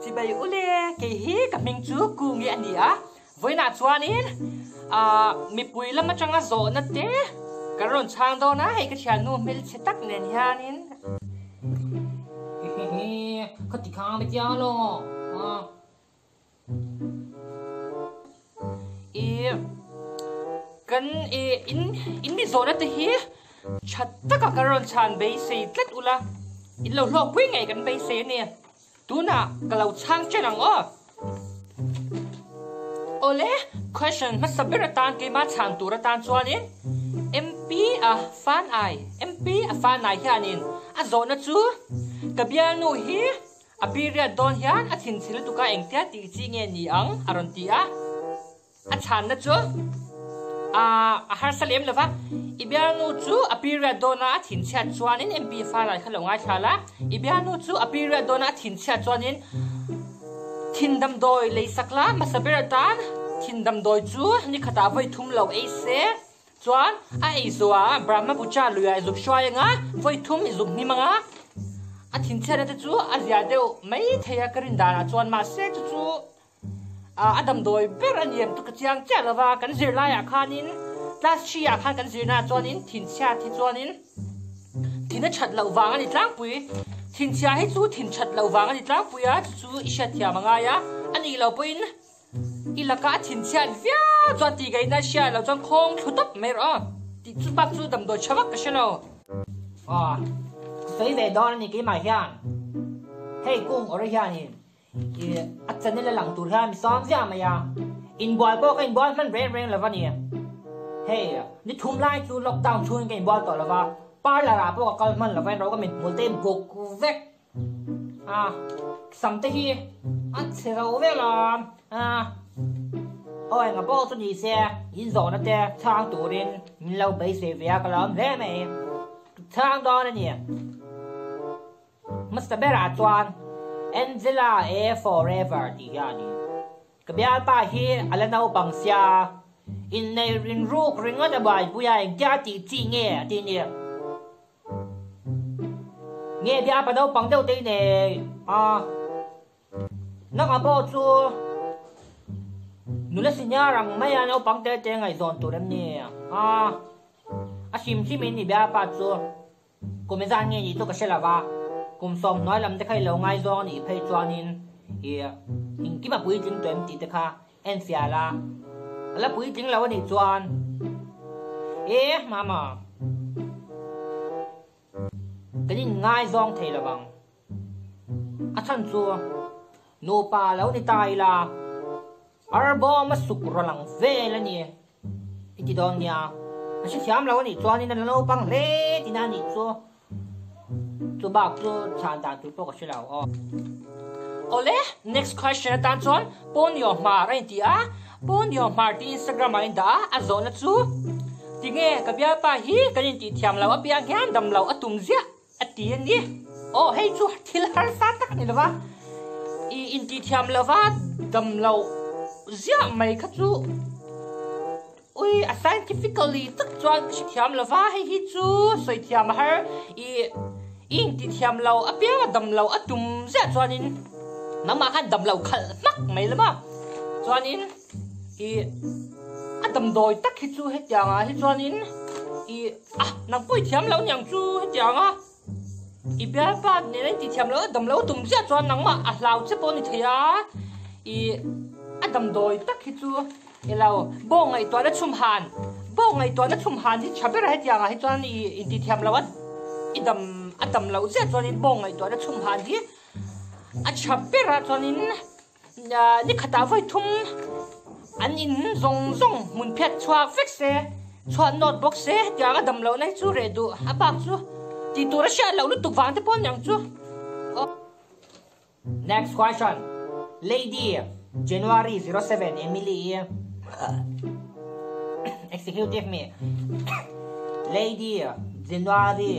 Chibai ule, kei hi ka hming chu Kungi a ni a, vawiinah chuanin ah mipui lam atanga zawhna te kan rawn chhang dawn a, hei ka thiannu hmelchhe tak nen hianin. Hihihi, khati khang a chiang alawm. I kan i in in mi zawhna te hi tha taka kan rawn chhan beisei tlat ula in lo hlawkpui ngei kan beisei a ni. Tunah ka lo chhang chen ang aw. Awle, question hmasa ber atan keimah chhan tur atan chuanin MP a Fanai MP a Fanai hianin a zawhna chu ka bialnu hi A period dawn hian a thinchhe lutuk a engtia tih chi nge ni ang a rawn ti a, a chhanna chu a harsa lem lova, i bialnu chu a period dawna a thinchhiat chuanin MP fa lai kha lo ngaithla la, i bialnu chu a period dawna a thinchhiat chuanin thin damdawi lei sak la, hmasa ber atan thin damdawi chu ni khatah vawi thum lo ei se. Chuan a ei zuah Brahmaputra luiah i zuk hruai anga vawi thum i zuk hnim anga a thinchhiatna te chu a zia deuh mai thei a ka rin danah chuan mahse chu chu a damdawi ber a ni em chu ka chiang chiah lova kan zirlaiah khanin class three ah khan kan zirnaah chuanin thinchhiat hi chuanin thin a that loh vang a ni tlangpui thinchhia hi chu thin that loh vang a ni tlangpui a chu chu i hriatthiam a ngai a a nih loh pawhin I laka a thinchhiat viau chuan tih gaihna a hria lo chuan khawng thlu tawp mai rawh aw. Tih chu bak chu damdawi tha vak ka hre lo. Aw, ka sawi ve dawn a ni keimah hian hei kung awr hianin i a channel a lang tur hian mi sawm ziah mai a, inbual pawh ka inbual hman reng reng lo a ni. Hei ni thum lai chu lockdown chhungin ka inbual tawh lo va, parlour ah pawh ka kal hman lo va, engro ka mithmul te buk vek. A sam te hi a chhe lo vel a, aw enga pawh chu ni se in zawhna te chhang turin min lo beisei ve a ka lawm hle mai, ka chhang dawn a ni. Hmasa berah chuan Angela A Forever tih hi a ni. Ka bialpa hi a la naupang sia, inneih rinruk ringawt a buaipui a engtia tih chi nge a ti nia. Nge bialpa naupang deuh te i nei a, nangah pawh chu nula senior ang maia naupang te te ngaihzawn tur em ni a, a hrim hrim in i bialpa chu kum engzat nge nih chu ka hre lo va, kum sawmhnuai lam te kha i lo ngaizawng a nih phei chuanin i engkim a puitling tawh em tih te kha en fiah la, a la puitling lo a nih chuan e mama kan in ngaizawng thei lo vang, a chhan chu nupa lo ni ta ila arbawm a suk rawn ang vel a ni i ti dawn nia, a hrethiam lo a nih chuanin a la naupang hle tina a nih chu. Chu bak chu chhan dan tur pawh ka hre lo aw. Awle, next question atan chuan Pawnio Hmar a inti a, Pawnio Hmar tih Instagram ah a indah a, a zawhna chu Tinge ka bialpa hi kan intih thiam lo apiang hian dam lo a tum ziah a ti a ni. Aw hei chu thil harsa tak a ni lova, i intih thiam lova dam lo ziah mai kha chu. Ui, a scientifically tak chuan ka hrethiam lo va, hei hi chu sawi thiam a har. I i inti thiam lo apiang a dam lo a tum ziah chuanin nangmah khan dam lo khalh hmak mai lo ma. Chuanin i a damdawi tak hi chu hetiangah hi chuanin i a nang pawh i thiam lo niang chu hetianga i bialpa nen a inti thiam lo a dam lo a tum ziah chuan nangmah a hlau che pawh a ni thei a, i a damdawi tak hi chu. Ilo, bawng ngaihtuahna chhum han, bawng ngaihtuahna chhum han hi tha ber a hetiang ah hi chuan i intithiam lo a, i dam a dam loh chiah chuanin bawng ngaihtuahna chhum han hi a tha ber a chuanin ni khatah vawi thum an in zawng zawng hmun phiat chhuak vek se, chhuah nawt bawk se hetiang a dam lohna hi chu reh duh a bak chu tih tur a hriat loh lutuk vang te pawh aniang chu. Next question Lady January 07 Emily i Executive mi Lady January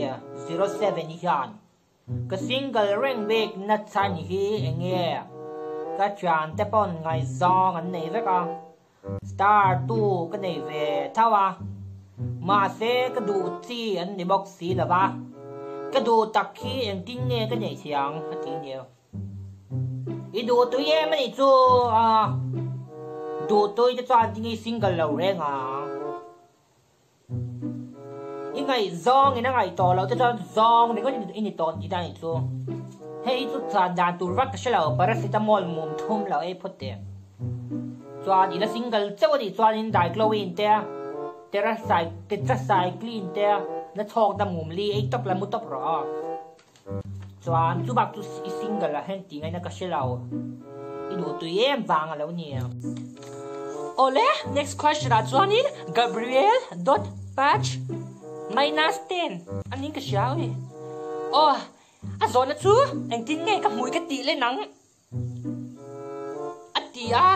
07 i hian ka single reng bik na chhan hi enge ka thiante pawn ngaihzawng an nei vek a star tu ka nei ve tho a mahse ka duh chi an ni bawk si lo va ka duh tak hi engtin nge ka neih thiang a ti nia. I duh tui em a nih chu a, duh tui te chuan tinge i single lo reng ang. I ngaihzawng in a ngaih tawh loh te chuan zawng ringawt i ni tawh tih dan nih chu. Hei hi chu chan dan tur vak ka hre lo, paracetamol mum thum lo ei phawt teh. Chuan i la single chauh a nih chuanin diclowin te, tetracycline te na chhawk na mum li ei tawp la mu tawp rawh aw. Chuan chu bak chu i single ah hian tih ngaihna ka hre lo. I duh tui em vang a lo ni. Awle, next question ah chuanin Gabriel dot patch minus ten a ning ka hria ui. Aw, a zawhna chu engtin nge ka hmui ka tih le nang a ti a.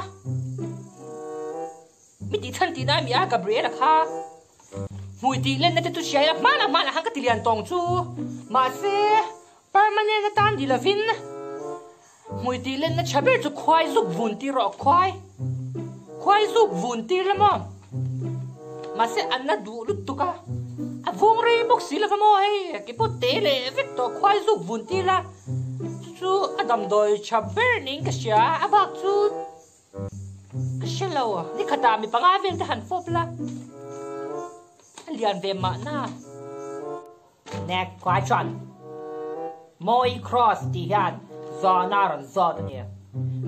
Mi tih chhan tihna a mi a Gabriel-a kha. Hmui tih lenna te chu hria ila hmanah hmanah khan ka ti lian tawng chu. Mahse, permanent atan di lovin hmui tih lenna tha ber chu khuai zuk vun tir rawh, khuai khuai zuk vun tir la maw? Mahse, an la duh lutuk a, a vung rei bawk si lova maw hei, ke pawh te leh vek tawh khuai zuk vun tir la, chu chu a damdawi tha ber niin ka hria, a bak chu. Ka hre lo, ni khatah mi panga vel te han fawp la, a lian ve mahna. Next question, Mawi Cross tih hian zawhna a rawn zawt a ni.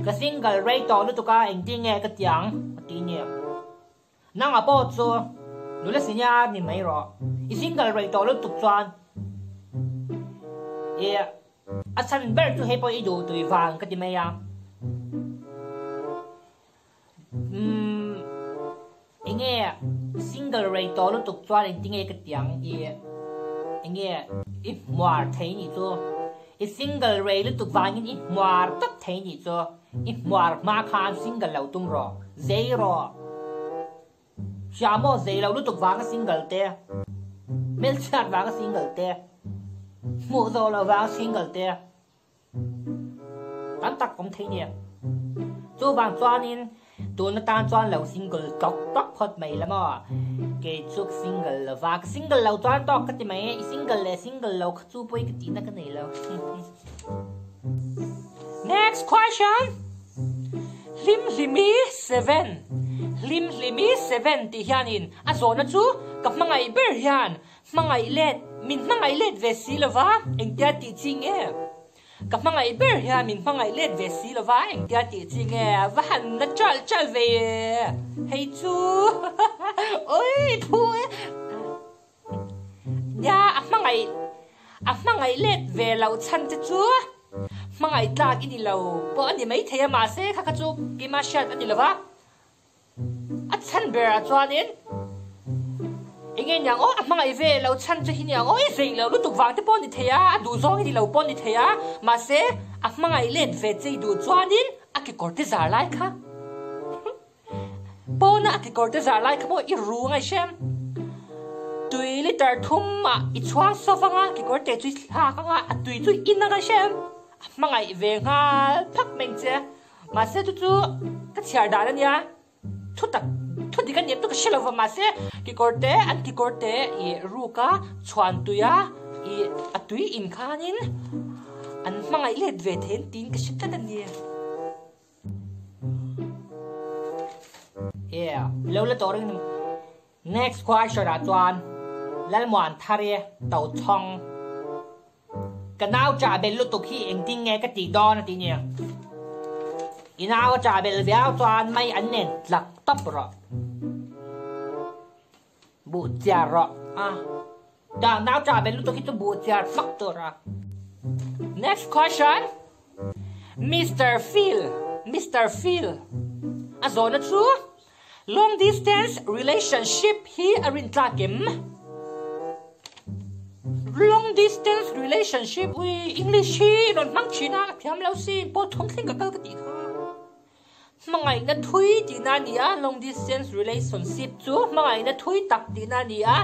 Ka single rei tawh lutuk a, engtin nge ka ti ang? a ti a ni. Nanga pawh chu nula senior ni mai rawh. I single rei tawh lutuk chuan i a chhan ber chu hei pawh i duh tui vang ka ti mai a. Umm enge single rei tawh lutuk chuan engtinge ka ti ang i enge i hmuar thei nih chu. I single rei lutuk vangin i hmuar tawp thei nih chu. I hmuar hma khan single lo tum rawh. Zei rawh. Hria maw zei lo lutuk vanga single te. Hmelchhiat vanga single te. Hmuh zawh loh vanga single te. Tam tak awm thei nia. Chuvang chuanin tun atan chuan lo single tawk tawk phawt mai la maw. Kei chu ka single lo va, ka single lo chuan tawk ka ti mai e. I single leh single lo kha chu pawi ka tihna ka nei lo. Next question! Hlimhlimi seven Hlimhlimi seven tih hianin a zawhna chu ka hmangaih ber hian hmangaih let min hmangaih let ve si lova engtia tih chi nge? Ka hmangaih ber hian min hmangaih let ve si lova engtia tih chi nge? Va han na chalh chalh ve e hei chu oi phu e. Nia, a hmangaih, a hmangaih let ve loh chhan che chu hmangaih tlak i ni lo pawh a ni maithei a, mahse kha kha chu keimah hriat a ni lo va, a chhan berah chuanin eng nge niang aw, a hmangaih ve loh chhan che hi niang aw, i zei loh lutuk vang te pawh a ni thei a, a duh zawng i ni lo pawh a ni thei a, mahse a hmangaih let ve che i duh chuanin a kekawr te zar lai kha. Pawna a kekawr te zar lai kha pawh i ru angai hrem. Tui liter thum ah i chhuang sawf anga kekawr te chu i thlak anga a tui chu i in angai hrem. A hmangaih ve nghal phak mai ang che. Mahse chu chu ka chhiar dan a nia. Thu tak thu dik a ni em chu ka hre lo va mahse kekawr te an kekawr te i ruk a chhuan tui a i a tui in khanin an hmangaih let ve thei an tiin ka hre tlat a ni. Yeah, lo la tawh reng Next question ah chuan Lalmuan Thari to chhawng Ka nau chah bel lutuk hi engtin nge ka tih dawn a ti nia. I nau a chah bel viau chuan mai an nen tlak tawp rawh. Buh chiar rawh a. Tang nau chah bel lutuk hi chu buh chiar fak tur a. Next question Mister Phil Mister Phil a zawhna chu Long distance relationship hi a rintlak em? Long distance relationship ui English hi rawn hmang thin a ka thiam lo sin pawl thum thleng ka kal ka tih kha. Hmangaihna thui tihna a ni a, long distance relationship chu hmangaihna thui tak tihna a ni a,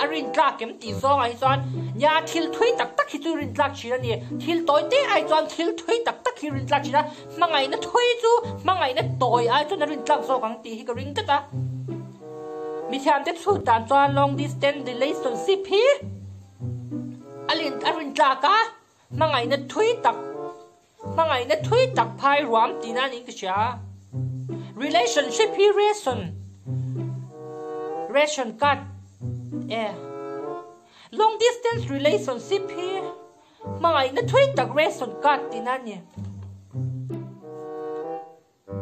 a rintlak em tih zawngah hi chuan nia thil thui tak tak hi chu rintlak thin a ni, thil tawi te ai chuan thil thui tak tak hi rintlak thin a, hmangaihna thui chu hmangaihna tawi ai chuan a rintlak zawk ang tih hi ka ring tlat a. Mithiamte chhut dan chuan long distance relationship hi a rintlak a, hmangaihna thui tak. Hmangaihna thui tak phai ruam tihna niin ka hria. Relationship hi ration ration card e. Long distance relationship hi hmangaihna thui tak ration card tihna a ni.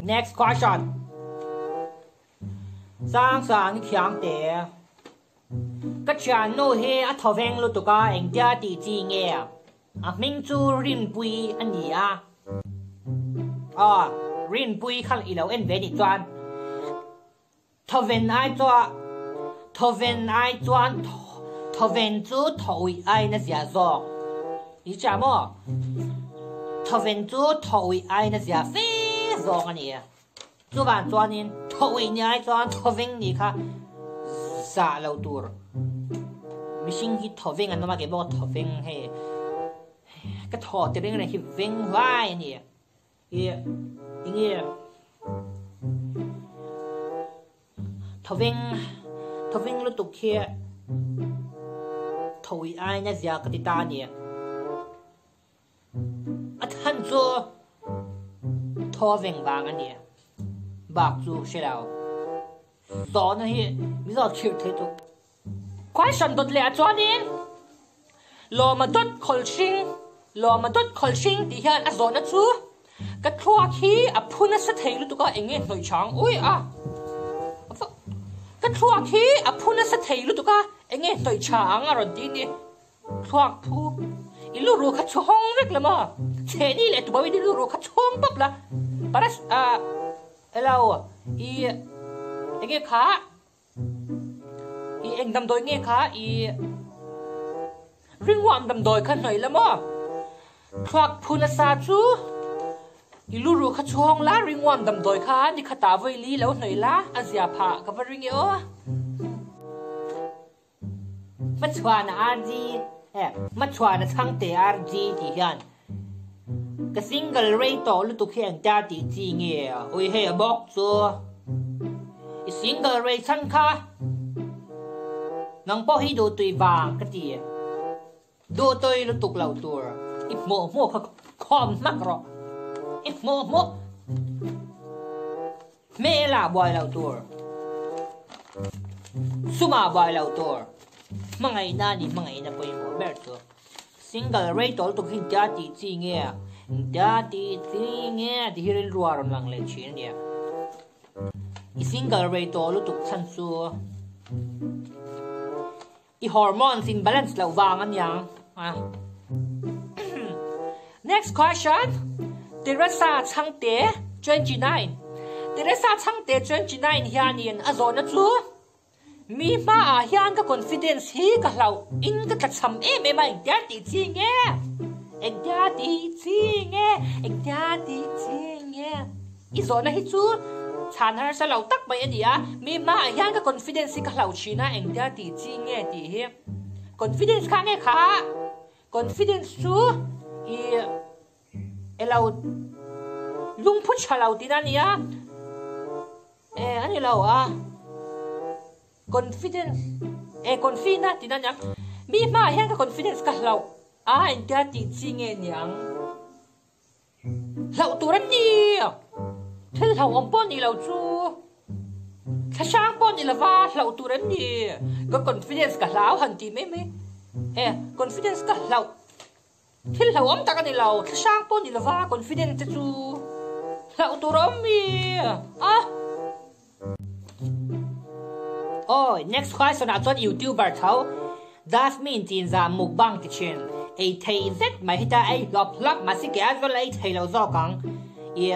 Next question. Sang sang i thiam teh. Ka thiannu hi a thawveng lutuk a, engtia tih chi nge? A hming chu Rinpui a ni a. Aw, Rinpui kha i lo en ve nih chuan thawven ai chuan thawven ai chuan thawven chu thawih aiin a zia zawk. I hria maw? Thawven chu thawih aiin a zia fe zawk a ni. Chuvang chuanin thawih ni ai chuan thawveng nih kha zah lo tur. Mihring hi thawveng an awm a, kei pawh thawveng hei ka thaw ti reng reng hi veng huai a ni. I enge thawveng thawveng lutuk hi thawih aiin a zia ka ti ta a ni. A than chu thaw veng vang a ni. Bak chu hre lo. Zawhna hi Mizo chhirh thei tuk. Question dawt leh ah chuanin Lawma dawt khawlhring, Lawma dawt khawlhring tih hian a zawhna chu ka thluak hi a phu nasa thei lutuk a eng nge hnawih chang ui a. Ka thluak hi a phu nasa thei lutuk a eng nge hnawih chang a rawn ti ni. Thluak phu, i lu ruh kha chhawng vek la maw? Chhehni leh tubo in i lu ruh kha chhawng pawp la. Paras ah elo i enge kha i eng damdawi nge kha i ringhuam damdawi kha hnawih la maw? Thluak phu nasa chu i lu ruh kha chhawng la, ringhuam damdawi kha ni khatah vawi li lo hnawih la, a zia phah ka va ring e aw. Hmachhuana RG eh Hmachhuana Chhangte RG tih hian ka single rei tawh lutuk hi engtia tih chi nge ui hei a bawk chu i single rei chhan kha nang pawh hi duhtui vang ka ti. Duhtui lutuk lo tur i hmuh hmuh kha khawm hmak rawh. I hmuh hmuh hmelah buai lo tur, sumah buai lo tur, hmangaihna a ni hmangaihna pawimawh ber chu. Single rei tawh lutuk hi engtia tih chi nge, engtia tih chi nge tih hi rilru a rawn lang leh thin a nia. I single rei tawh lutuk chhan chu. I hormones in balance loh vang a niang a. Next question, Teresa Chhangte, 29. Teresa Chhangte, 29 hianin a zawhna chu, Mi hmaah hian ka confidence hi ka hlauh in ka tlachham em em a, engtia tih chi nge? Engtia tih chi nge? Engtia tih chi nge? I zawhna hi chu chhan harsa lo tak mai a ni a, mi hmaah hian ka confidence hi ka hlauh thin a, engtia tih chi nge tih hi. Confidence kha nge kha? Confidence chu i elo lungphu tha lo tihna a ni a, e a ni lo a. Confidence e confina tihna a ni ang. Mi hmaah hian ka confidence ka hlauh a, engtia tih chi nge ni ang? Hlauh tur a ni. Thil hlauhawm pawh ni lo chu thlahrang pawh ni lova hlauh tur an ni. Ka confidence ka hlau han tih mai mai. E, confidence ka hlauh. Thil hlauhawm tak a ni lo. Thlahrang pawh ni lova confidence te chu hlauh tur a awm mi a. Awi, next question ah chuan youtuber tho Dasmin chinzah mukbang ti thin ei thei zet mai heta ei hlawp hlawp mahse ke a zawl ei thei lo zawk ang i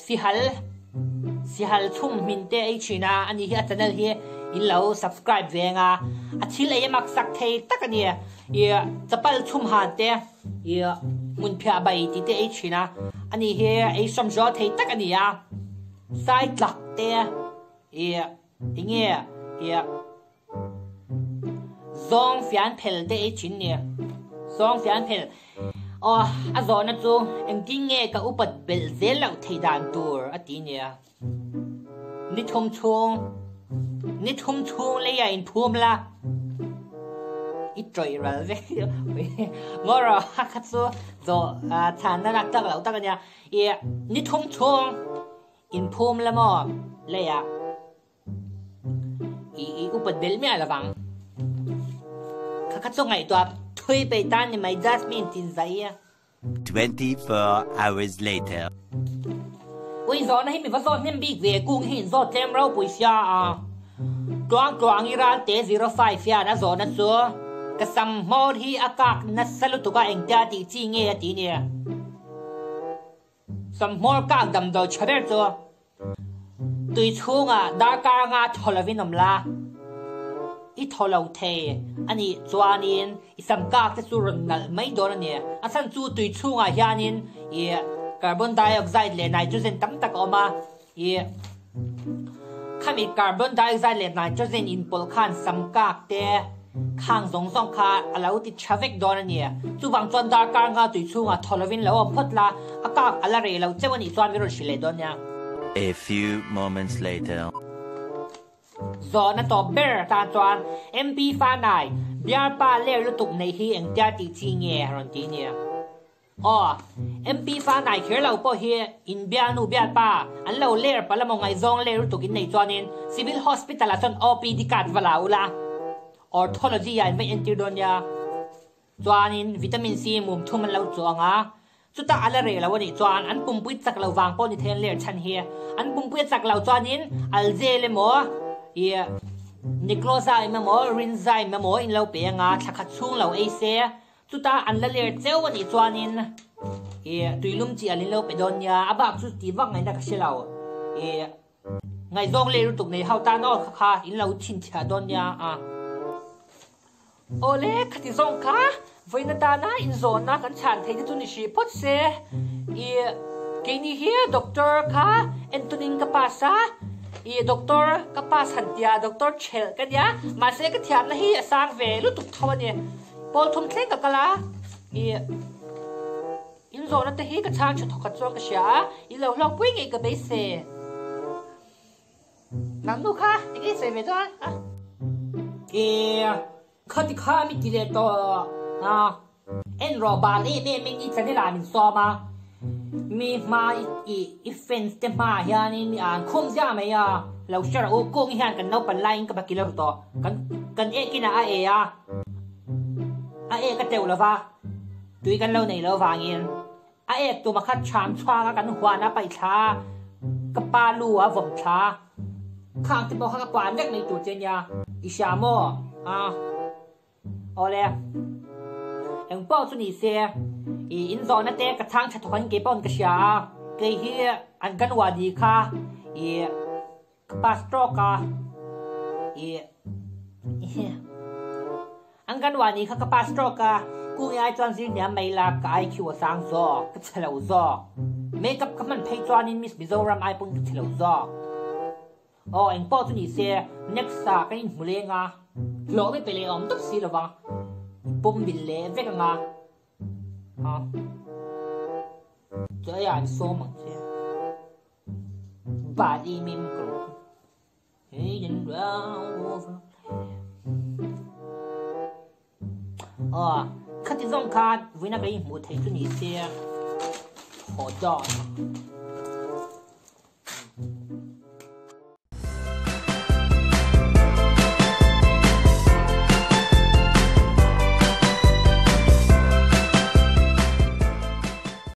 sihal sihal chhum hmin te ei thin a ani hi a channel hi in lo subscribe ve anga a thil ei a mak sak thei tak ani i chapal chhum han te i hmun phiah bai tih te ei thin a ani hi ei sawm zawl thei tak ani a. Sai tlak te i enge i zawng fian phel te ei thin ni. Zawng fian phel aw a zawhna chu engtin nge ka upat belh zel loh theih dan tur a ti nia. Ni thum chhung ni thum chhung leiah inphum la. I tawih ral vek maw rawh a kha chu zawh chhanna lak tak loh tak a nia. I ni thum chhung inphum la maw leiah i i upat belh miah lovang. Kha kha chu ngaihtuah thui peih tan ni mai Jasmine tin zai a. 24 hours later. Ui zawhna hi mi va zawt hnem bik ve kung hi in zawt tlem ropui sia a. Tluang tluang i ralte 05 hian a zawhna chu ka sam hmawr hi a kak nasa lutuk a engtia tih chi nge a ti nia. Sam hmawr kak damdawi tha ber chu Tui chhungah darkar anga thaw lovin awm la, i thaw lo thei a nih chuanin i sam kak te chu rawn nalh mai dawn a ni. A chhan chu tui chhungah hianin i carbon dioxide leh nitrogen tam tak a awm a, i khami carbon dioxide leh nitrogen inpawlh khan sam kak te Khang zawng zawng kha a lo ti tha vek dawn a ni. Chuvang chuan darkar nga tui chhungah thaw lovin lo awm phawt la, a kak a la rei lo cheu a nih chuan min rawn hrilh leh dawn nia. A few moments later. Zawhna tawp ber atan chuan MP Fanai, bialpa ler lutuk nei hi engtia tih chi nge a rawn ti nia. Aw, MP fa nai kher lo pawh hi in bialnu bialpa an lo ler palh emaw ngaihzawng ler lutuk in nei chuanin Civil Hospital ah chuan OPD card va la ula Orthology ah in va entir dawn nia. Chuanin Vitamin C mum thum an lo chuang a, chutah a la reh lo a nih chuan an pumpui chak lo vang pawh ni thei an ler chhan hi. An pumpui a chak lo chuanin Algel emaw ih Niclozyme emaw Rinzyme emaw in lo pe anga thla khat chhung lo ei se. Chutah an la ler cheu a nih chuanin ih tuilum chi an inlo pe dawn nia, a bak chu tih vak ngaihna ka hre lo. Ih ngaihzawng leh lutuk nei ho tan aw kha kha in lo chhinchhiah dawn nia a. Awle khati zawng kha vawiin atana inzawhna kan chhan thei te chu ni hrih phawt se. Ih keini hi doctor kha entawnin ka pass a, ih doctor ka pass han tia doctor thelh ka nia, mahse ka thiamna hi a sang ve lutuk tho a ni. Pawl thum thleng ka kal a, i in zawhna te hi ka chhang tha thawkhat chuan ka hria a, i lo hlawkpui ngei ka beisei. Nang nu kha eng nge sawi ve dawn a? I khati kha mi ti leh tawh a, en rawh ban em em in i channel ah min sawm a, mi hma i i fans te hma ah hianin mi an khum ziah mai a, lo hre rawh u, kung hian kan naupan laiin ka bakil a ru tawh, kan kan ekin ah a e a. A ek a teuh lova, tui kan lo nei lo vangin a ek tum a khat ṭham chhuang a kan huan a paih thla a, ka pa lu a vawm thla a, khang te pawh kha ka puan vek mai tur che nia, i hria maw? A, awle, eng pawh chu ni se, i inzawhna te ka chhang ṭha thawk an kei pawn ka hria a, kei hi an kan uadi kha i Ka pass tawk a, i an kan uah ni kha ka pass tawk a, kung i ai chuan zir hniam mai la ka IQ a sang zawk, ka chhe lo zawk. Makeup ka hman phei chuanin Miss Mizoram ai pawn ka chhe lo zawk. Aw engpawh chu ni se next ah kan inhmu leng a, hlawh mai pe leh awm tawp si lova, i pawm bil leh vek ang a. Ha. Chu aiah an sawm ang che. Bali mim ko. Aw, khati zawng khan vuina ka inhmuh theih chu ni se, haw dawn.